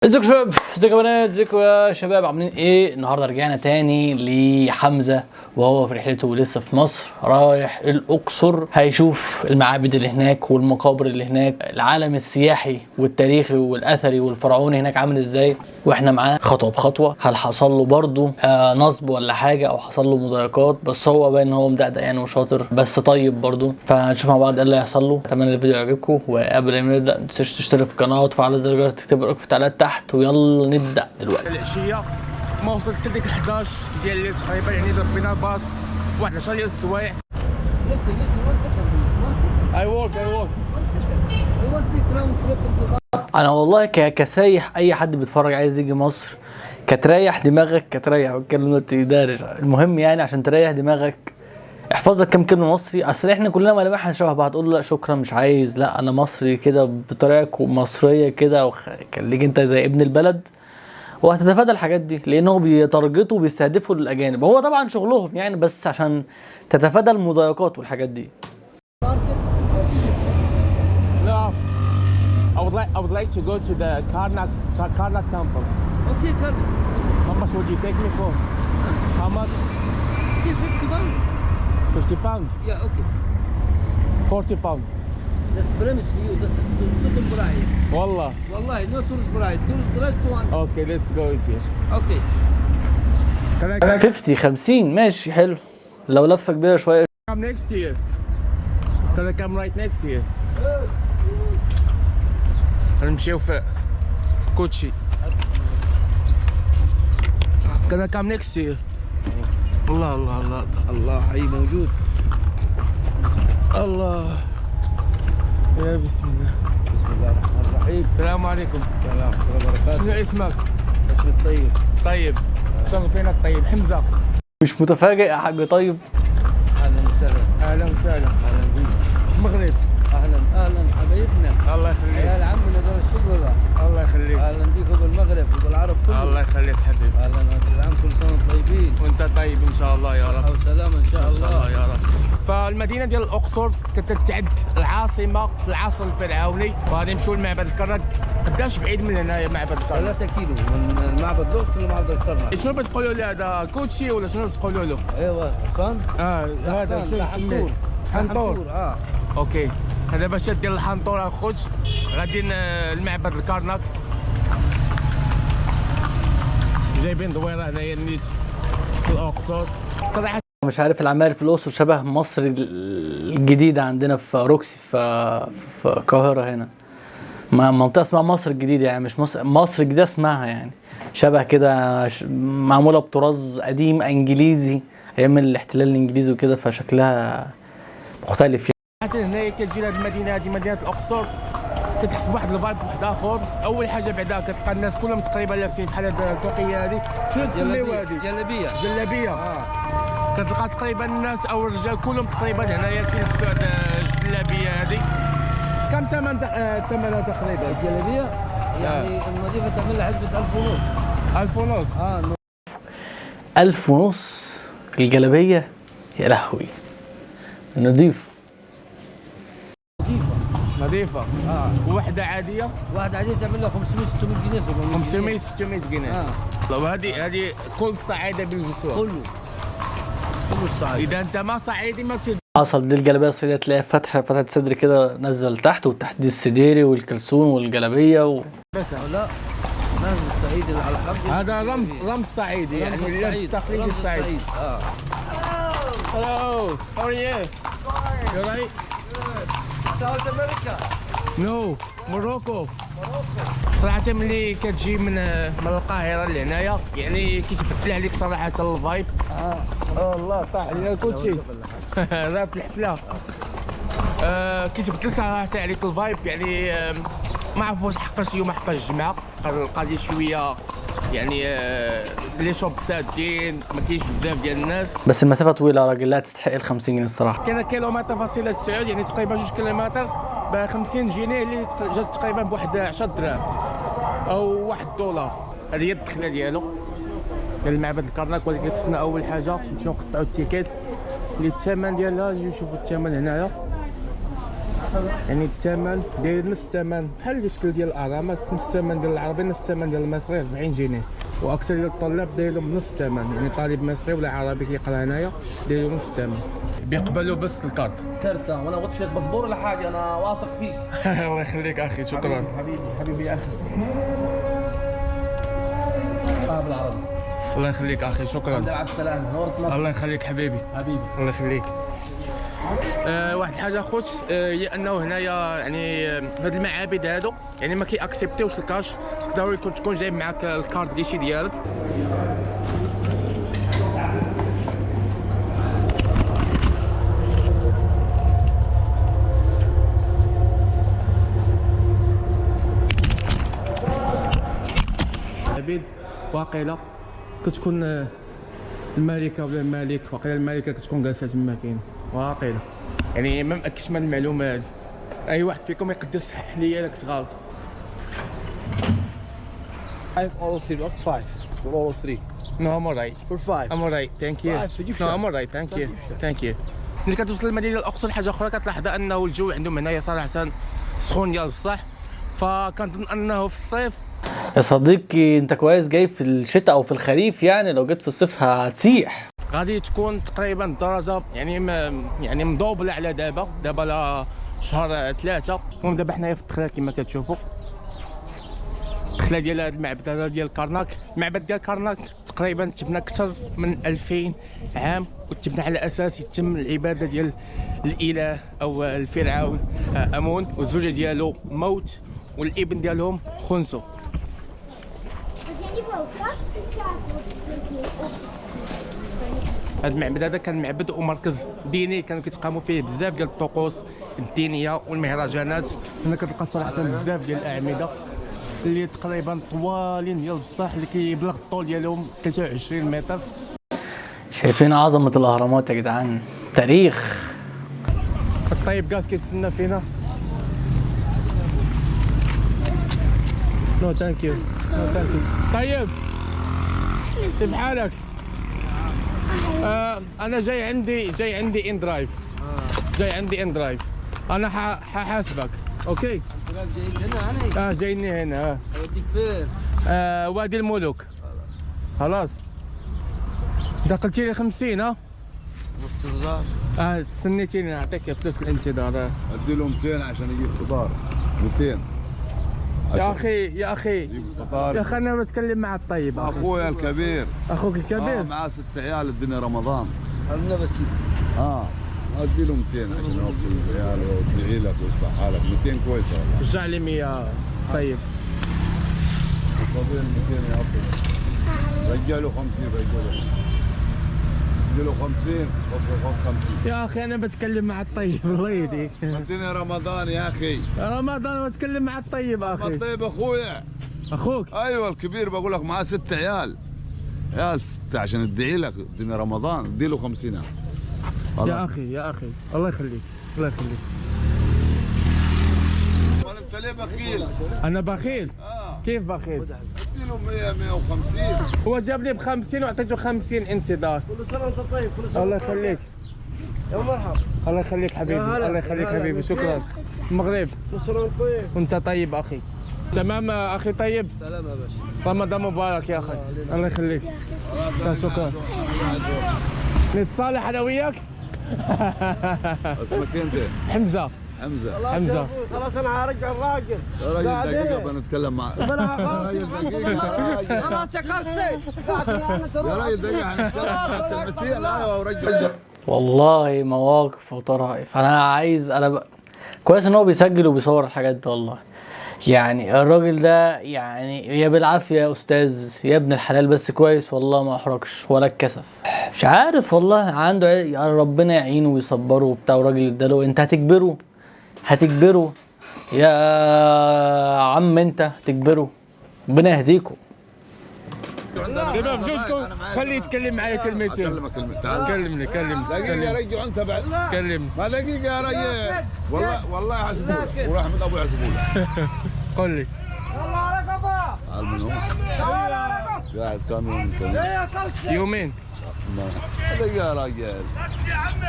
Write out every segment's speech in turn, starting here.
ازيكم يا شباب، ازيكم يا بنات، ازيكم يا شباب، عاملين ايه؟ النهارده رجعنا تاني لحمزة وهو في رحلته لسه في مصر، رايح الاقصر، هيشوف المعابد اللي هناك والمقابر اللي هناك، العالم السياحي والتاريخي والاثري والفرعوني هناك عامل ازاي، واحنا معاه خطوة بخطوة. هل حصل له برضه نصب ولا حاجة او حصل له مضايقات؟ بس هو باين ان هو مدقدق يعني وشاطر، بس طيب برضه. فهنشوف مع بعض ايه اللي هيحصل له. اتمنى الفيديو يعجبكم، وقبل ما نبدا ما تنساش تشترك في القناة وتفعل زر الجرس، تكتب رايك في التعليقات تحت، ويلا نبدا دلوقتي. العشية ما وصلت حتى ديك 11 ديال الليل تقريبا، يعني ضربينا باص واحد 10 ديال السوايع. Listen, listen, one second, please. One second, I walk, I walk. one second. We want to take round trip into انا والله كسايح، اي حد بيتفرج عايز يجي مصر، كتريح دماغك، كتريح والكلام ده دارج، المهم يعني عشان تريح دماغك احفظ لك كام كلمة مصري. اصل احنا كلنا ملامحنا شبه بعض، تقول له لا شكرا مش عايز، لا انا مصري كده بطريقة مصرية كده، خليك انت زي ابن البلد وهتتفادى الحاجات دي، لانه بي target وا وبيستهدفوا الاجانب، هو طبعا شغلهم يعني، بس عشان تتفادى المضايقات والحاجات دي. market. No. I would like to go to the Karnak temple. Okay, come. How much would you take me for? How much? Okay, £50. £50. Yeah, okay. £40. That's promise for you. That's the total price. والله. والله, no tourist price. Tourist price 200. Okay, let's go with you. Okay. Can I 50، 50، ماشي حلو لو لفه كبيرة شوية. come next year? Can I come right next year? غنمشيو في كوتشي. Can I come next year? الله الله الله. الله حي موجود. الله، يا بسم الله. بسم الله الرحمن الرحيم. السلام عليكم. السلام ورحمة الله وبركاته. شنو اسمك؟ اسمي الطيب. طيب، شرفينا الطيب حمزة. مش متفاجئ يا حاج طيب؟ اهلا وسهلا. اهلا وسهلا. اهلا بك. المغرب. اهلا اهلا حبايبنا. الله يخليك. عيال عمنا دول الشغل. الله يخليك. اهلا بكم بالمغرب وبالعرب كله. الله يخليك حبيبي. اهلا، كل عام كل سنة وانتم طيبين. وانت طيب ان شاء الله يا رب. صحة وسلامه ان شاء ان شاء الله الله. يا رب. فالمدينه ديال الاقصر كتتعد العاصمة في العصر الفرعوني، وغادي نمشيو لمعبد الكرنك. قداش بعيد من هنايا معبد الكرنك؟ 3 كيلو من معبد الاقصر لمعبد الكرنك. شنو بتقولوا له هذا؟ كوتشي ولا شنو بتقولوا له؟ ايوه، حصان. اه، هذا حصان، شنو ده تسميه؟ حنطور. حنطور. اه. okay، هذا باش ديال الحنطور الخوت، غاديين لمعبد الكرنك. جايبين دويره هنايا النيت في الاقصر صراحه. مش عارف، العماير في الاقصر شبه مصر الجديدة عندنا في روكسي في القاهرة هنا، منطقة اسمها مصر الجديده، يعني مش مصر، مصر الجديدة اسمها، يعني شبه كده معمولة بطراز قديم انجليزي ايام الاحتلال الانجليزي وكده، فشكلها مختلف يعني. حتى هنايا كتجي لهاد المدينة هذه، مدينة الاقصر، كتحس بواحد ال vibe واحد اخر. اول حاجة بعدا كتلقى الناس كلهم تقريبا لابسين بحال هاد الفوقية هذه، شنو تسميو هذه؟ جلابيه. جلابيه. اه. كتلقى تقريبا الناس او الرجال كلهم تقريبا هنايا كيلبسوا هاد الجلابية هذه. كم ثمن ثمنها تقريبا؟ الجلابية يعني النظيفة تعمل لها حسبه 1000 ونص. 1500. اه. 1500 الجلابية؟ يا لهوي، نضيف. نظيفه. نظيفه. اه. وحده عاديه؟ واحد عادية تعمل لها 500، 600 جنيه، 700. 500، 600 جنيه. اه. وهذه هذه كل الصعايده بيلبسوها؟ كله كله الصعيد. اذا انت ما صعيدي ما بتلبس. حصل، دي الجلابية الصعيديه، تلاقي فتحه صدر كده نزل تحت، وتحت دي السديري والكلسون والجلابيه لا، لازم الصعيد اللي على الحق. هذا رمز، رمز صعيدي يعني. رمز اللبس الصعيد. التقليدي رمز الصعيدي. الصعيد اه. Hello, how are you? You right? South America. No, Morocco. صراحة ملي كتجي من القاهرة لهنايا يعني كيتبدل عليك صراحة ال vibe. اه. الله، طاح علينا كلشي راه في الحفلة. كيتبدل صراحة عليك ال vibe يعني. ما عرف واش حقاش اليوم حقاش الجمعة، القضية شوية يعني les shops سادين، ما كاينش بزاف ديال الناس. بس المسافة طويلة يا راجل، لا تستحق ال 50 جنيه الصراحه. كاين كيلومتر فاصلة تسعود، يعني تقريبا 2 كيلومتر ب 50 جنيه، اللي جات تقريبا بواحد 10 دراهم او 1 دولار. هذه هي الدخلة ديالو ديال المعبد الكرنك، ولكن خصنا اول حاجة نمشيو نقطعو ال ticket اللي الثمن ديالها، نجيو نشوفو الثمن هنايا. يعني الثمن داير نفس الثمن بحال الشكل ديال الاهرامات، نفس الثمن ديال العربي، نفس الثمن ديال المصري 40 جنيه، واكثر ديال الطلاب داير لهم نص الثمن، يعني طالب مصري ولا عربي كيقرا هنايا داير لهم نص الثمن. بيقبلوا بس ال carte. carte، وانا ما قلتش لك باسبور ولا حاجة، انا واثق فيك. الله يخليك اخي، شكرا. حبيبي حبيبي يا اخي. بالعربي. الله يخليك اخي، شكرا. الحمد لله على السلامة، نورت مصر. الله يخليك حبيبي. حبيبي الله يخليك. واحد الحاجة خوت، هي انه هنايا يعني هاد المعابد هادو يعني ما كي accepter وش الكاش، ضروري تكون جايب معاك ال carte guichet ديالك. عبيد واقيلا كتكون الملكة ولا الملك، واقيلا الملكة كتكون جالسة تما، كاين واقيلا، يعني ما مأكدش من المعلومة هذه. اي واحد فيكم يقدر يصحح لي الا كنت غلط. 5 all 3 not 5 for all 3. No, I'm alright. For 5. I'm alright, thank you. No, I'm alright, thank you. Thank you. ملي كتوصل للمدينة الاقصر حاجة اخرى كتلاحظ انه الجو عندهم هنايا صراحة سخون ديال بصح، فكنظن انه في الصيف يا صديقي انت كويس جاي في الشتاء او في الخريف، يعني لو جيت في الصيف هتسيح. غادي تكون تقريبا الدرجة يعني يعني مضوبله على دابا، دابا لا شهر 3. المهم دابا حنايا في الدخلة كما كتشوفوا، الدخلة ديال هذا المعبد هذا ديال الكرنك. المعبد ديال الكرنك تقريبا تبنى اكثر من 2000 عام، وتبنى على اساس يتم العبادة ديال الاله او الفرعون امون، والزوجة ديالو موت، والابن ديالهم خنسو. هذا المعبد هذا كان معبد ومركز ديني، كانوا كيتقاموا فيه بزاف ديال الطقوس الدينية والمهرجانات. هنا كتلقى صراحة بزاف ديال الاعمدة اللي تقريبا طوالين ديال بصح، اللي كيبلغ الطول ديالهم 23 متر. شايفين عظمه الاهرامات يا جدعان، تاريخ. الطيب جالس كيتسنى فينا. No thank you, no thank you. طيب كيف حالك؟ انا جاي عندي inDrive. جاي عندي inDrive. انا ححاسبك. okay؟ جايين هنا انا؟ جاييني هنا. اوديك فين؟ وادي الملوك. خلاص. انت قلتي لي 50 ها؟ نص رجال. استنيتيني نعطيك فلوس الانتظار. ادي له 200 عشان يجيب فطار. 200. يا اخي يا اخي يا اخي انا بتكلم مع الطيب. اخويا الكبير. اخوك الكبير؟ معاه 6 عيال، الدنيا رمضان. خلينا بس ادي له 200 عشان يوصل العيال ويدعي لك ويصلح حالك. 200 كويسة والله. رجع لي 100. طيب فاضيين 200 يا اخي. رجع له 50، رجع له 50، له 50، 50. يا اخي انا بتكلم مع الطيب الله يهديك. الدنيا رمضان يا اخي. رمضان بتكلم مع الطيب اخي. الطيب اخويا. اخوك؟ ايوه الكبير، بقول لك معاه 6 عيال. عيال 6 عشان ادعي لك الدنيا رمضان، ادي له 50. يا اخي يا اخي الله يخليك الله يخليك. ولا انت ليه بخيل؟ انا بخيل؟ كيف بخيل؟ ادي له 100 150. هو جاب لي ب 50 وعطيته 50 انتظار. كل سنة وانت طيب. كل سنة الله يخليك. يا مرحبا. الله يخليك حبيبي، الله يخليك حبيبي، شكرا. المغرب. كل سنة وانت طيب. وانت طيب اخي. تمام اخي طيب. سلام يا باشا. رمضان مبارك يا اخي. الله يخليك. شكرا. نتصالح انا وياك؟ اسمك انت؟ حمزة. حمزة. حمزة. خلاص انا هرجع الراجل. يا راجل دقيقة بنتكلم معك. خلاص يا كرسي. يا راجل دقيقة هنتكلم كلمتين. ايوه ورجع. والله مواقف وطرائف. انا عايز كويس ان هو بيسجل وبيصور الحاجات دي والله. يعني الراجل ده يعني يا بالعافية يا استاذ يا ابن الحلال، بس كويس والله ما احرجش ولا اتكسف. مش عارف والله عنده يعني ربنا يعينه ويصبره وبتاع. وراجل اداله، انت هتكبره هتكبره يا عم، انت هتكبره، ربنا يهديكم. دابا بجوجكم خليه يتكلم معايا كلمتين. اكلمك كلمة. تعال كلمني كلمني. دقيقة يا رجل انت بعد. كلمني. ما دقيقة يا رجل. والله والله يحسبولك ورحمة ابوي يحسبولك. قل لي. يلا رقبة. تعال من هون. تعال رقبة. قاعد كم يوم انت؟ يومين. يا رجال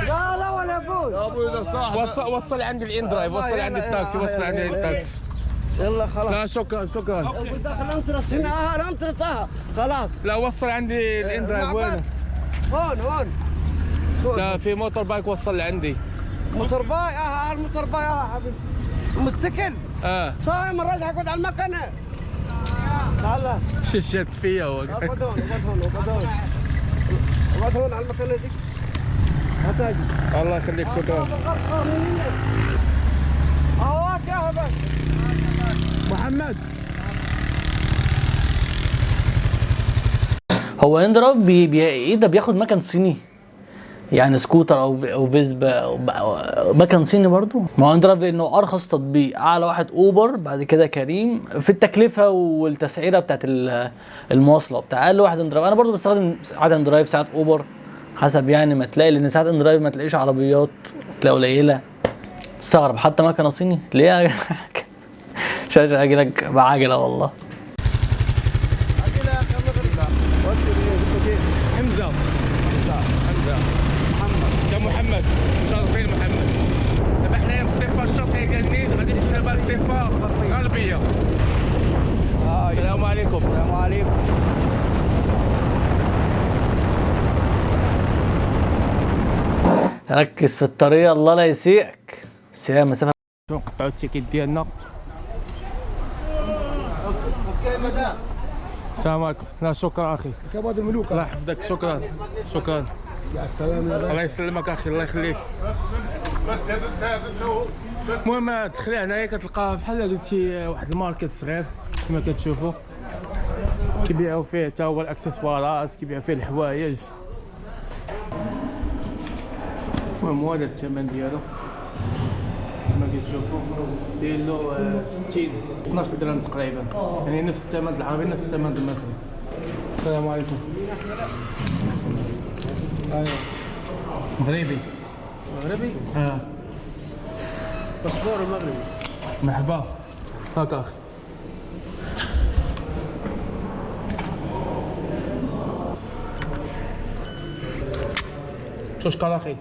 لا لا ولا ابوي يا ابوي ده صاحبي. وصل عند ال inDrive، وصل عند التاكسي، وصل عند التاكسي. يلا خلاص. لا شكرا شكرا. داخل انترس هنا، انترس خلاص. لا وصل عندي ال inDrive. وين؟ هون هون. لا في motorbike وصل لعندي. motorbike؟ ال motorbike حبيبي مستكل. صايم الرجل اقعد على المكنه. تعال ششت فيا هو. اقعد هون اقعد هون اقعد هون اقعد هون على المكنه دي. هتاجي. الله يخليك شكرا. هواك يا هبل محمد. هو inDrive بي ايه ده؟ بياخد مكن صيني يعني، سكوتر او فيسبا او مكن صيني برضو. ما هو inDrive لانه ارخص تطبيق، اعلى واحد اوبر، بعد كده كريم في التكلفة والتسعيره بتاعت المواصلة بتاع. اقل واحد inDrive. انا برضو بستخدم ساعات inDrive ساعات اوبر حسب يعني ما تلاقي، لان ساعات inDrive ما تلاقيش عربيات، تلاقي قليله. استغرب حتى مكنه صيني ليه؟ شاشة اجي لك بعجله والله. حمزة حمزة محمد. انت محمد، مشرفين محمد. دابا حنايا في الضفة الشرقية ديال النيل، غادي نمشيو دابا للضفه الغربية. السلام عليكم. السلام عليكم. ركز في الطريق الله لا يسيئك. بس هي مسافة. نقطعوا ال ticket ديالنا. okay مدام. السلام عليكم. لا شكرا اخي. كباد الملوك. الله يحفظك شكرا شكرا. يا سلام يا باشا. الله يسلمك اخي الله يخليك. بس المهم تدخلي هنايا كتلقى بحال قلتي واحد ال market صغير كما كتشوفوا، كيبيعوا فيه حتى هو الاكسسوارات، كيبيعوا فيه الحوايج. المهم هذا الثمن ديالو كما كتشوفوا داير له 60 12 درهم تقريبا، يعني نفس الثمن العربي نفس الثمن المصري. السلام عليكم. مغربي. مغربي؟ باسبور مغربي. مرحبا. هاك اخي. شكرا اخي.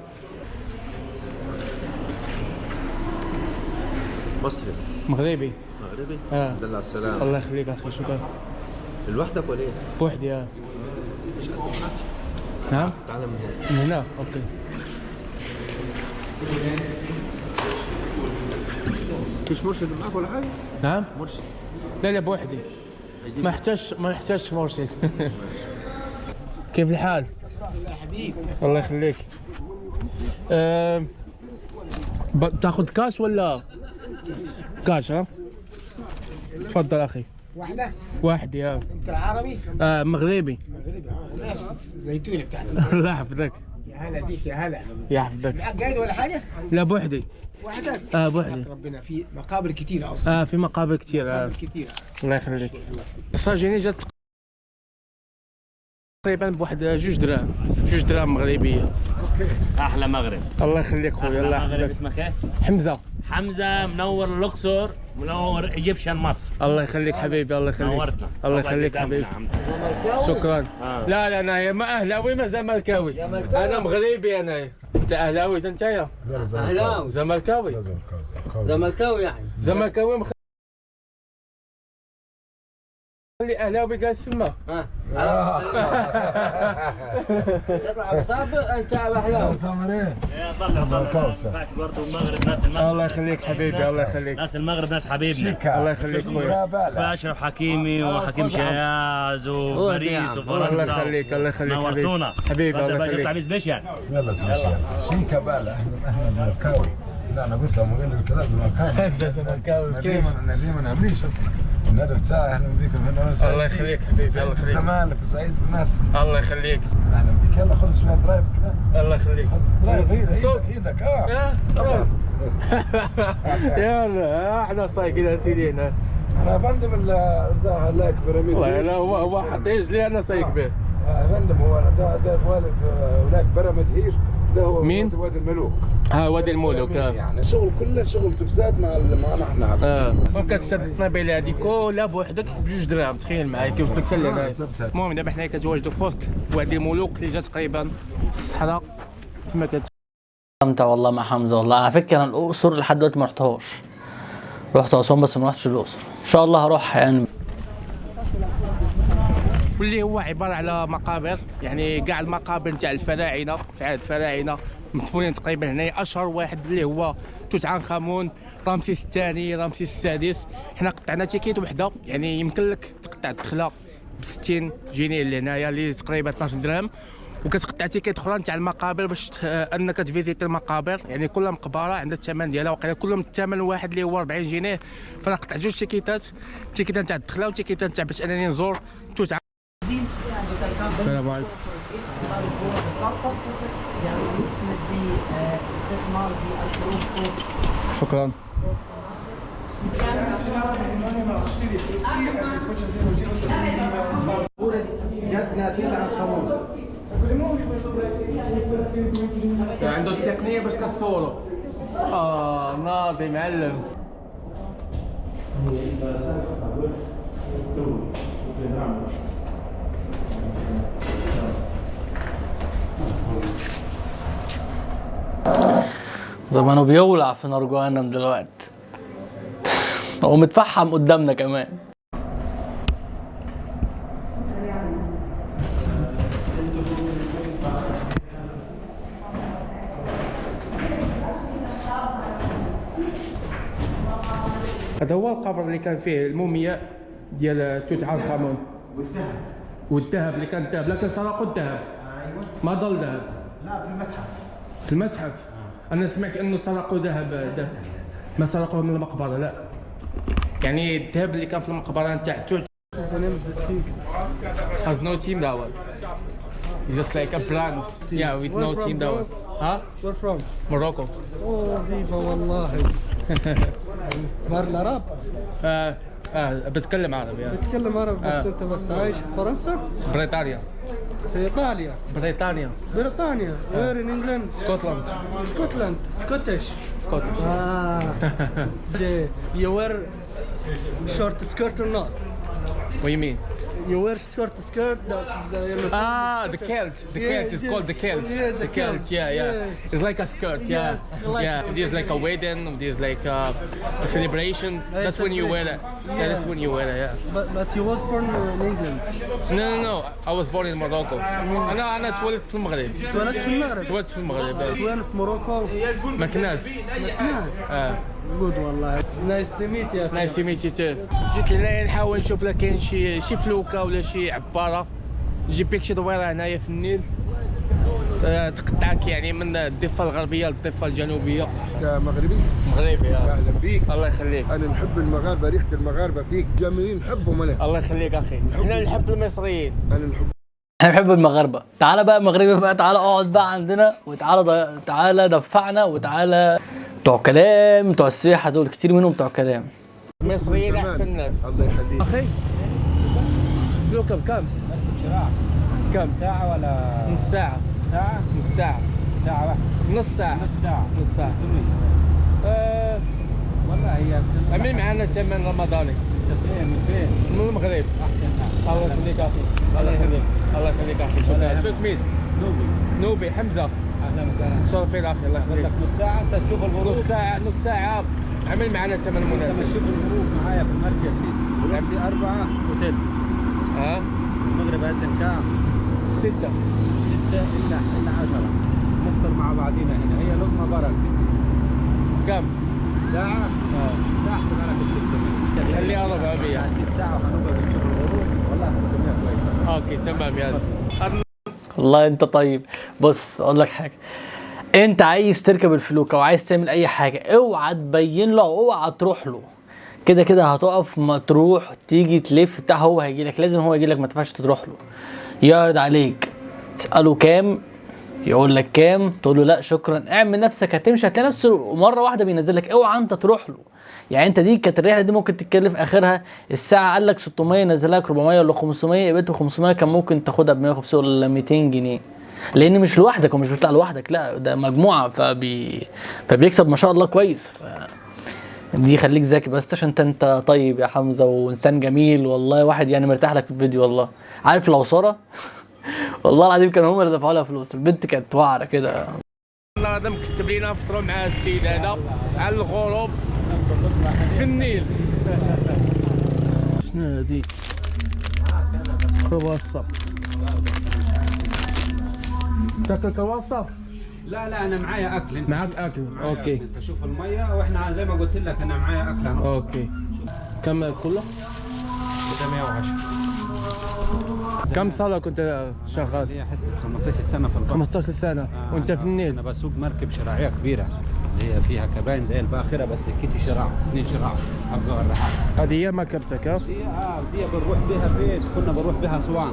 مصري. مغربي. مغربي؟ الحمد لله على السلامة. الله يخليك اخي شكرا. لوحدك ولا ايه؟ بوحدي. نعم؟ تعال من هنا. من هنا؟ okay. فيش مرشد معاك ولا حاجة؟ نعم؟ مرشد. لا لا بوحدي. ما احتاجش مرشد. كيف الحال؟ يا حبيبي. الله يخليك. تاخذ كاش ولا كاش؟ ها؟ تفضل اخي. واحدة؟ واحد يا. انت عربي؟ مغربي. مغربي. زيتوني بتاعتك. الله يحفظك. يا هلا بيك يا هلا. يحفظك. معاك قايد ولا حاجة؟ لا بوحدي. وحدك؟ بوحدي. ربنا في مقابر كثيرة اصلا. في مقابر كثيرة. مقابر كثيرة. الله يخليك. الساجيني جات تقريبا بواحد 2 دراهم، 2 دراهم مغربية. okay. احلى مغرب. الله يخليك خويا. الله يحفظك. اسمك ايه؟ حمزة. حمزة منور الاقصر، منور Egyptian مصر. الله يخليك حبيبي. الله يخليك. نورتنا. الله يخليك حبيبي. شكرا. لا لا انا ما اهلاوي ما زملكاوي، انا مغربي. انا انت اهلاوي انت يا؟ اهلاوي. زملكاوي. زملكاوي يعني. زملكاوي مخلي اهلاوي جالس تما. انت اهلاوي. طلع صور برضه المغرب، ناس المغرب. الله يخليك حبيبي. الله يخليك. ناس المغرب ناس حبيبنا. الله يخليك خويا. فاشرف حكيمي وحكيم شياز وباريس وفرنسا. الله يخليك. الله يخليك نورتونا حبيبي. الله يخليك. تعليق special. يلا special. شيكا بالا احنا زملكاوي. لا انا قلت لهم قال لي لا زملكاوي. زملكاوي كيف؟ انا ما نعمليش اصلا النادي بتاعي. اهلا بك هنا. الله يخليك حبيبي. الله يخليك. الزمالك وسعيد بالناس. الله يخليك. اهلا بك. يلا خذ شوية drive كده. الله يخليك. drive هنا سوق ايدك. طبعا. يلا احنا سايقين يا سيدي هنا. انا يا فندم الله يكبر يمين. والله لا هو حط رجلي انا سايق به. يا فندم هو ده والد هناك بيراميد هير. ده هو مين؟ وادي الملوك. ها وادي الملوك. يعني الشغل كله شغل تبسات معنا احنا. ممكن تشد الطنابيله هذه كلها بوحدك بجوج دراهم، تخيل معايا كيوصلك حتى لهنا. المهم دابا حنايا كنتواجدوا في وسط وادي الملوك اللي جات تقريبا في الصحراء كما استمتع والله مع حمزة. والله على فكرة انا الاقصر لحد دلوقتي ما رحتهاش، رحت اسوان بس ما رحتش الاقصر، ان شاء الله هروح يعني. واللي هو عبارة على مقابر، يعني كاع المقابر نتاع الفراعنة في عهد الفراعنة مدفونين تقريبا هنايا. اشهر واحد اللي هو توت عنخ امون، رمسيس الثاني، رمسيس السادس. حنا قطعنا ticket وحده، يعني يمكن لك تقطع الدخلة ب 60 جنيه اللي هنايا اللي تقريبا 12 درهم، وكتقطع ticket اخرى نتاع المقابر باش انك ت visiter المقابر. يعني كل مقبره عندها الثمن ديالها، وقيلا كلهم الثمن واحد اللي هو 40 جنيه. فانا قطعت جوج تيكيتات، ticket نتاع الدخلة و ticket نتاع باش انني نزور توت. السلام عليكم. شكرا. عنده التقنية باش كتصوروا. ناضي معلم. زمانه بيولع في نار جهنم دلوقتي، هو متفحم قدامنا كمان. هذا هو القبر اللي كان فيه المومياء ديال توت عنخ امون والذهب، والذهب اللي كان الذهب، لكن سرقوا الذهب. ايوه ما ضل ذهب. لا في المتحف. في المتحف. انا سمعت انه سرقوا ذهب، ما سرقوه من المقبرة، لا يعني الذهب اللي كان في المقبرة نتاع توت. Has no team that one. It's just like a brand. Yeah, with no team that one. Huh? Where from? Morocco. Oh, viva والله. بار العرب؟ بتكلم عربي. بتكلم عربي بس. انت بس عايش في فرنسا؟ بريطانيا. في ايطاليا. بريطانيا. بريطانيا. Where in England? Scotland. Scotland. Scottish. Scottish. You wear short skirt or not? What do you mean? You wear short skirt, that's the kilt. The kilt is called the kilt. Yeah, the kilt. Yeah, yeah. It's like a skirt. Yeah. Yes, like yeah. There's like a wedding. There's like a celebration. That's when you wear it. Yeah, that's when you wear it. Yeah. But you was born in England. No, no, no. I was born in Morocco. أنا اتولدت في المغرب. اتولدت في المغرب. اتولدت في المغرب. وين في Morocco؟ مكناس. مكناس. Good والله. Nice to meet you. Nice to meet you too. جيت لهنايا نحاول نشوف لا كاين شي فلوكه ولا شي عبارة نجيب بك شي دويره هنايا في النيل تقطعك يعني من الضفة الغربية للضفه الجنوبية. انت مغربي؟ مغربي. اهلا بيك. الله يخليك. انا نحب المغاربة، ريحه المغاربة فيك جميلين، نحبهم انا. الله يخليك اخي. احنا نحب المصريين. انا نحب احنا بنحب المغاربة. تعالى بقى مغربي بقى، تعالى اقعد بقى عندنا، وتعالى تعالى دفعنا، وتعالى بتوع كلام، بتوع السياحة دول كتير منهم بتوع كلام. المصريين احسن ناس. الله يخليك اخي. فلوكه بكم؟ كم؟ ساعة ولا نص ساعة؟ ساعة؟ نص ساعة. ساعة واحدة. نص ساعة. نص ساعة. نص ساعة. والله هي عاملين معنا ثمن رمضاني. انت فين؟ من فين؟ من المغرب. احسن ناس. الله يخليك اخي. الله يخليك. الله يخليك اخي. شكرا. شو سميت؟ نوبي. نوبي حمزة. اهلا وسهلا. شرفين اخي. الله يخليك. بدك نص ساعة انت تشوف الغروب. نص ساعة، نص ساعة عمل معنا ثمن مناسب. لما تشوف الغروب معايا في المركب. دلوقتي 4 اوتيل. المغرب أذن كام؟ 6. 6 إلا 10. نفطر مع بعضينا هنا، هي لقمة برك. كم؟ ساعة؟ ساعة أحسب لك 600. خليها 400. هديك ساعة وهنقعد نشوف الغروب، والله هنسميها كويسة. okay تمام يلا. والله أنت طيب. بص أقول لك حاجة، أنت عايز تركب الفلوكة وعايز تعمل أي حاجة، أوعى تبين له، أوعى تروح له. كده كده هتقف، ما تروح تيجي تلف بتاع، هو هيجي لك، لازم هو يجي لك، ما تنفعش تروح له. يعرض عليك، تسأله كام، يقول لك كام، تقول له لا شكرا، اعمل نفسك هتمشي، هتلاقي نفسه مرة واحدة بينزل لك. اوعى انت تروح له. يعني انت دي كانت الرحلة دي ممكن تتكلف اخرها الساعة قال لك 600، نزل لك 400 ولا 500، يبقى انت 500 كان ممكن تاخدها ب 150 ولا 200 جنيه. لان مش لوحدك ومش بتطلع لوحدك، لا ده مجموعة، فبيكسب ما شاء الله كويس. دي خليك ذكي بس عشان انت طيب يا حمزة وانسان جميل والله، واحد يعني مرتاح لك في الفيديو والله. عارف لو ساره والله العظيم كانوا هم اللي دفعوا لها فلوس، البنت كانت وعره كده. النهارده مكتب لينا نفطروا مع السيد هذا على الغروب في النيل. شنو هادي؟ كرواسة. تاكل كرواسة؟ لا لا انا معايا اكل. انت معاك اكل؟ معايا okay. أكل. انت شوف المية واحنا زي ما قلت لك انا معايا اكل. okay. كم كله؟ 110. كم سنة كنت شغال؟ لي حسب 15 سنة في البحر. 15 سنة وانت في النيل؟ انا بسوق مركب شراعيه كبيرة اللي هي فيها كباين زي الباخرة بس لكيتي شراع، 2 شراع ابقى الرحال. هذه هي مركبتك ها؟ دي دي بنروح بها فين؟ كنا بنروح بها اسوان.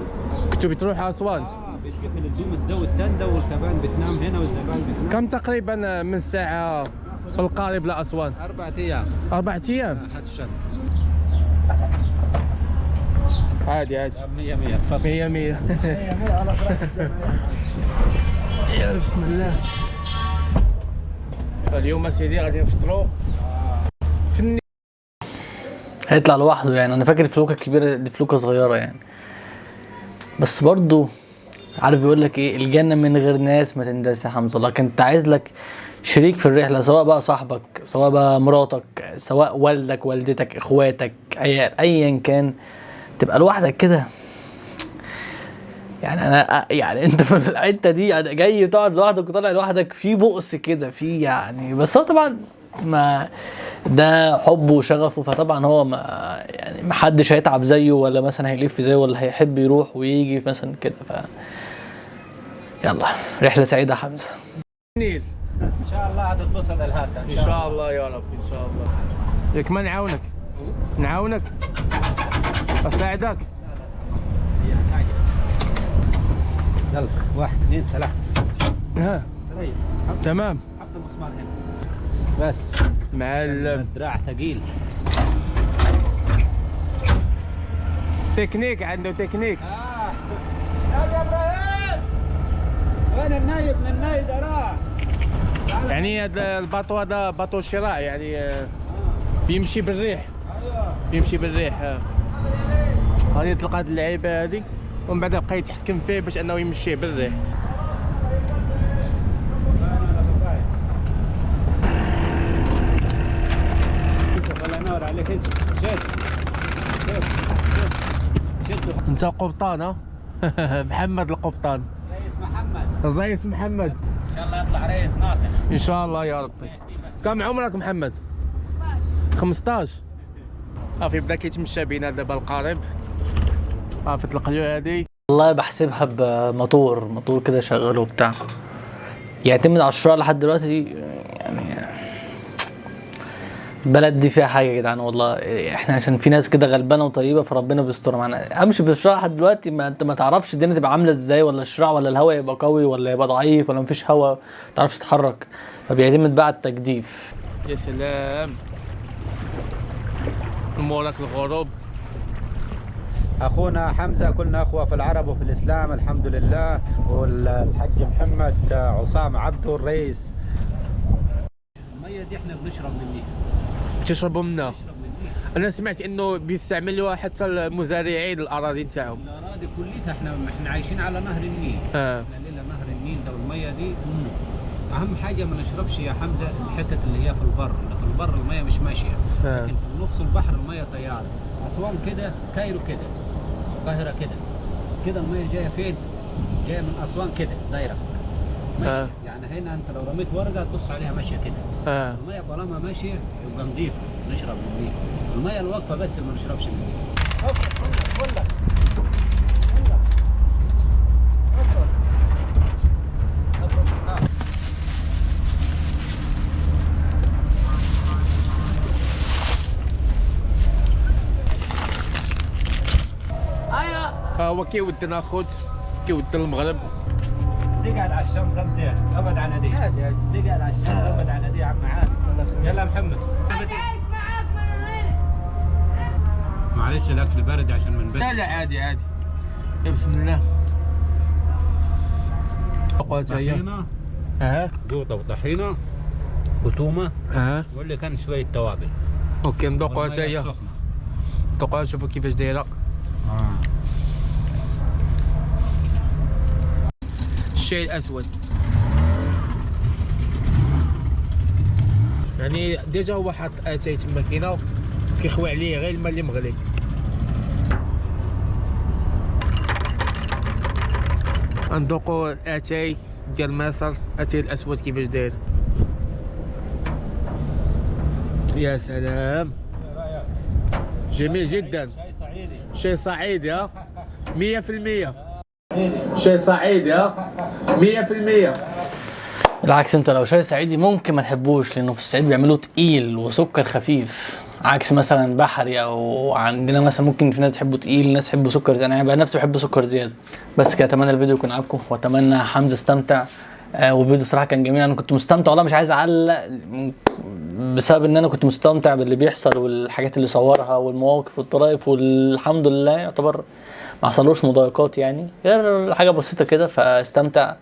كنتوا بتروحوا اسوان؟ بتقفل الدومس ده والتندة والكبان بتنام هنا والزبائن بتنام. كم تقريبا من ساعة بالقارب لأسوان؟ 4 أيام. 4 أيام؟ هات الشنطة. عادي عادي. 100 100 تفضل. 100 100. يا بسم الله. اليوم سيدي غادي نفطروا في النيل. هيطلع لوحده يعني، انا فاكر الفلوكه الكبيرة دي فلوكه صغيرة يعني، بس برضو عارف بيقول لك ايه، الجنة من غير ناس ما تنداس يا حمزة. لكن انت عايز لك شريك في الرحلة، سواء بقى صاحبك، سواء بقى مراتك، سواء والدك والدتك اخواتك عيال، ايا كان. تبقى لوحدك كده يعني، انا يعني انت في الحتة دي يعني جاي تقعد لوحدك وطالع لوحدك في بؤس كده في يعني. بس هو طبعا ما ده حبه وشغفه، فطبعا هو ما يعني ما حدش هيتعب زيه ولا مثلا هيلف زيه ولا هيحب يروح ويجي مثلا كده. ف يلا رحله سعيدة يا حمزة. النيل ان شاء الله هتتوصل للهادة ان شاء الله يا رب ان شاء الله. ياك ما نعاونك؟ نعاونك؟ اساعدك؟ لا لا حاجة بس. يلا 1 2 3. ها تمام. حط المسمار هنا بس معلم. الدراع ثقيل. تكنيك عنده تكنيك. يا ابراهيم وين النايب؟ من النايب راح. يعني هذا ال bateau هذا bateau شراع يعني بيمشي بالريح. ايوه بيمشي بالريح. غادي تلقى هاد اللعيبة هادي ومن بعد بقى يتحكم فيه باش انه يمشي بالريح. الله ينور عليك. انت شد شد شد. انت قبطان ها؟ محمد القبطان. رئيس محمد. الرئيس محمد ان شاء الله يطلع رئيس ناصح ان شاء الله يا ربي. كم عمرك محمد؟ 15. صافي بدا كيتمشى بينا دابا القارب. صافي طلق له هادي. والله بحسبها بموتور، موتور كده شغالة وبتاع. يعتمد على الشراع لحد دلوقتي يعني. البلد دي فيها حاجة يا جدعان والله، احنا عشان في ناس كده غلبانه وطيبة فربنا بيستر معانا. امشي بالشراع لحد دلوقتي ما انت ما تعرفش الدنيا تبقى عامله ازاي، ولا الشراع ولا الهواء يبقى قوي ولا يبقى ضعيف ولا مفيش هواء ما تعرفش تتحرك، فبيعتمد بقى على التجديف. يا سلام موراك الغروب. اخونا حمزة كلنا اخوه في العرب وفي الاسلام الحمد لله. والحاج محمد عصام عبده الرئيس. المية دي احنا بنشرب منها. بتشربوا منها؟ انا سمعت انه بيستعملوها حتى المزارعين الاراضي نتاعهم. الاراضي كليتها احنا عايشين على نهر النيل. احنا ليلة نهر النيل ده والمية دي اهم حاجة ما نشربش يا حمزة الحتت اللي هي في البر، اللي في البر المية مش ماشية، لكن في نص البحر المية طيارة. اسوان كده، Cairo كده، القاهرة كده كده، المية جاية فين؟ جاية من اسوان كده دايرة ماشية. يعني هنا انت لو رميت ورقة تبص عليها ماشية كده. المية طالما ماشية يبقى نظيفة نشرب منيها، المية الواقفه بس اللي ما نشربش منيها. هو كيودنا خوت، كيودنا المغرب. تقعد على الشنطة انت، ابعد عن هذيك. تقعد على الشنطة ابعد عن هذيك يا عم عاد. يلا محمد. عايش معاك من الريق. معلش الاكل بارد عشان من بدري. لا لا عادي عادي. يا بسم الله. طحينه. قوطه وطحينه وتومه. واللي كان شوية توابل. OK ندوقوها حتى هي، ندوقوها نشوفوا كيفاش دايرة. الشاي الاسود يعني déjà هو حاط اتاي تما كاينه، كيخوي عليه غير الماء اللي مغلي. ندوقو الاتاي ديال مصر، اتاي الاسود كيفاش داير. يا سلام، جميل جدا. شاي صعيدي. ها 100%. شاي صعيدي. ها 100%. بالعكس انت لو شاي صعيدي ممكن ما تحبوش، لانه في الصعيد بيعملوه تقيل وسكر خفيف، عكس مثلا بحري او عندنا مثلا ممكن في ناس تحبه تقيل، ناس تحبه سكر زيادة. انا بقى نفسي بحب سكر زيادة. بس كده اتمنى الفيديو يكون عجبكم، واتمنى حمزة استمتع. والفيديو الصراحة كان جميل، انا كنت مستمتع والله، مش عايز اعلق بسبب ان انا كنت مستمتع باللي بيحصل والحاجات اللي صورها والمواقف والطرائف، والحمد لله يعتبر ما حصلوش مضايقات يعني، غير حاجة بسيطة كده. فاستمتع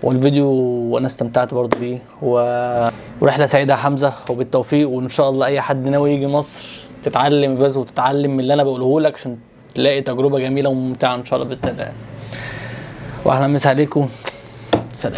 والفيديو وانا استمتعت برضو بيه، ورحله سعيدة يا حمزة وبالتوفيق. وان شاء الله اي حد ناوي يجي مصر تتعلم بس وتتعلم من اللي انا بقوله لك عشان تلاقي تجربه جميلة وممتعة ان شاء الله باذن الله. واهلا مسا عليكم، سلام.